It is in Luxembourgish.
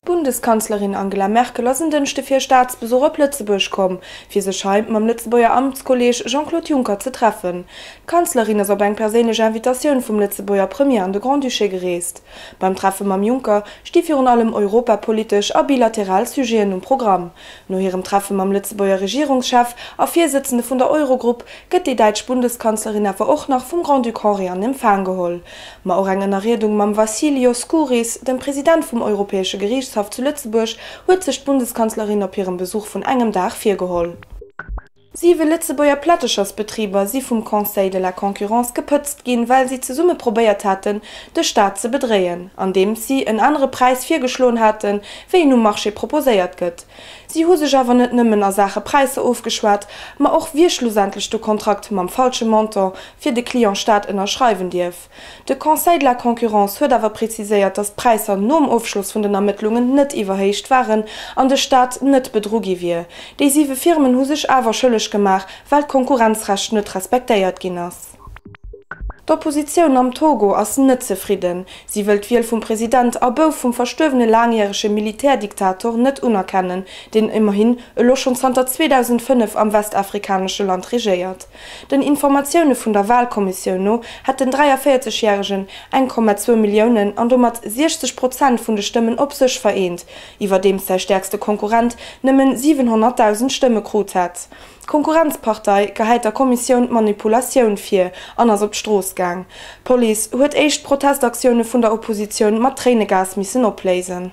D'Bundeskanzlerin Angela Merkel ass en Dënschde fir e Staatsbesuch op Lëtzebuerg komm, fir sech hei mam Lëtzebuerger Amtskolleeg Jean-Claude Juncker ze treffen. D'Kanzlerin ass op eng perséinlech Invitatioun vum Lëtzebuerger Premier an de Grand-Duché gereest. Beim Treffe mam Juncker sti virun allem europapolitesch a bilateral Sujeten um Programm. No hirem Treffe mam Lëtzebuerger Regierungschef a Virsëtzende vun der Eurogrupp gëtt déi däitsch Bundeskanzlerin awer och nach vum Grand-Duc Henri an Empfang geholl. Ma och eng Ënnerriedung mam Vassilios Skouris, dem President vum Europäesche Geriichtshaff zu Lëtzebuerg, huet sech d'Bundeskanzlerin op hirem Besuch vun engem Dag virgeholl. Siwe Lëtzebuerger Plättechersbetriber si vum Conseil de la Concurrence gepëtzt ginn, well si zesumme probéiert haten, de Staat ze bedréien, andeems si en anere Präis virgeschloen haten, wéi en um Marché proposéiert gëtt. Si hu sech awer net nëmmen a Saache Präisser ofgeschwat, ma och wie schlussendlech de Kontrakt mam falsche Montant fir de Client Staat ënnerschreiwen dierf. De Conseil de la Concurrence huet awer preziséiert, datt d'Präisser nom Ofschloss vun den Ermëttlungen net iwwerhéicht waren an de Staat net bedru gi wier. Déi siwe Firmen hu sech awer schëlleg gemaach, well d'Konkurrenzrecht net respektéiert ginn ass. D'Oppositioun am Togo ass net zefridden. Si wëll d'Wiel vum President a Bouf vum verstuerwene laangjärege Militärdiktator net unerkennen, deen ëmmerhin elo schonn zanter 2005 am westafrikanesche Land regéiert. Den Informatioune vun der Walkommissioun no hätt den 43 Järegen 1,2 Milliounen an domat 60 Prozent vun de Stëmmen op sech vereent, iwwerdeems säi stäerkste Konkurrent nëmmen 700.000 Stëmme krut hätt. D'Konkurrenzpartei gehäit der Kommissioun Manipulatioun vir an ass op d'Strooss gaang. D'Police huet éischt Protestaktioune vun der Oppositioun mat Tréinegas missen opléisen.